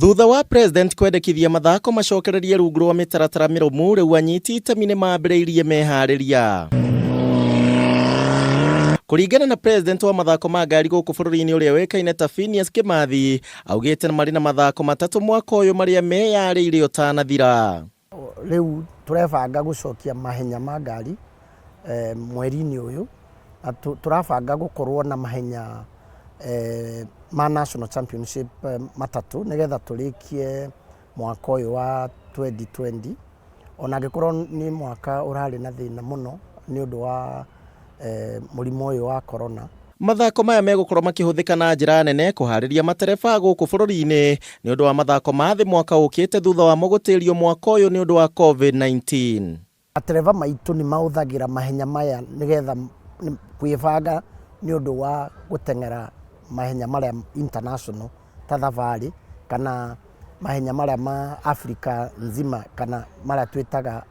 Thutha wa president kwendekithia mathako macokererie rungu rwa mĩtaratara mĩrũmu, rĩu anyiti itemi nĩ mambĩrĩirie meharĩria. Kũringana na president wa mathako ma ngari gũkũ bũrũri-inĩ ũrĩa ũĩkaine ta Phineas Kimathi, augĩte marĩ na mathako matatũ mwaka ũyũ marĩa meyarĩire ũtanathira. Rĩu tũrebanga gũcokia mahenya ma ngari mweri-inĩ ũyũ, na tũrabanga gũkorwo na mahenya ma national championship matatũ nĩgetha tũrĩkie mwaka ũyũ wa 2020, ona angĩkorwo nĩ mwaka ũrarĩ na thĩna mũno nĩ ũndũ wa mũrimũ ũyũ wa corona. Mathako maya megũkorwo makĩhũthĩka na njĩra nene kũharĩria matereba gũkũ bũrũri-inĩ nĩ ũndũ wa mathako ma thĩ mwaka ũkĩte thutha wamo gũtĩrio mwaka ũyũ nĩ ũndũ wa COVID-19. Matereba maitũ nĩ mahũthagĩra mahenya maya nĩgetha kwĩbanga nĩ ũndũ wa gũteng'era mahenya marĩa international ta thabarĩ kana mahenya marĩa ma Africa nzima kana marĩa twĩtaga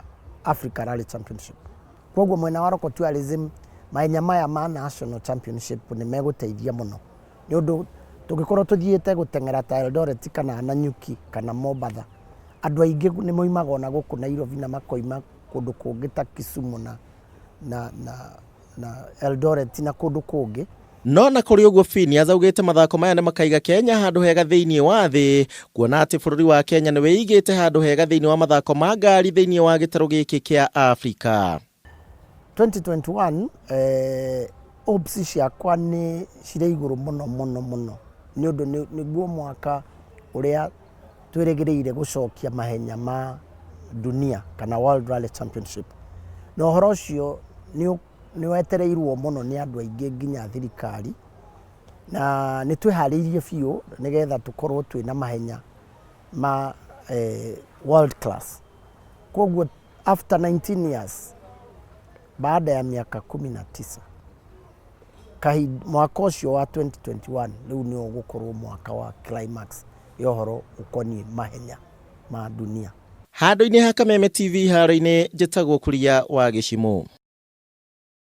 Africa Rally Championship. Koguo mwena wa local tourism mahenya maya ma national championship nĩ megũteithia mũno nĩ ũndũ tũngĩkorwo tũthiĩte gũteng'era ta Eldoret kana Nanyuki kana Mombatha, andũ aingĩ nĩ moimaga ona gũkũ Nairobi na makoima kũndũ kũngĩ ta Kisumu na Eldoret na kũndũ kũngĩ. No na kũrĩ ũguo, Phineas augĩte mathako maya nĩ makaiga Kenya handũ hega thĩinĩ wa thĩ, kuona atĩ bũrũri wa Kenya nĩ wĩigĩte handũ hega thĩinĩ wa mathako ma ngari thĩinĩ wa gĩtarũ gĩkĩ kĩa Afrika. 2021 hopes ciakwa nĩ cirĩ igũrũ mũno mũno mũno nĩ ũndũ nĩguo mwaka ũrĩa twĩrĩgĩrĩire gũcokia mahenya ma dunia kana World Rally Championship, na ũhoro ũcio nĩ wetereirwo mũno nĩ andũ aingĩ nginya thirikari, na nĩ twĩharĩirie biũ nĩgetha tũkorwo twĩna mahenya ma world class. Koguo after 19 years, baada ya miaka 19, mwaka ũcio wa 2021 rĩu nĩ ũgũkorwo mwaka wa climax ya ũhoro ũkoniĩ mahenya ma dunia. Handũ-inĩ ha Kameme TV haro-inĩ, njĩtagwo Kuria wa Gĩcimũ.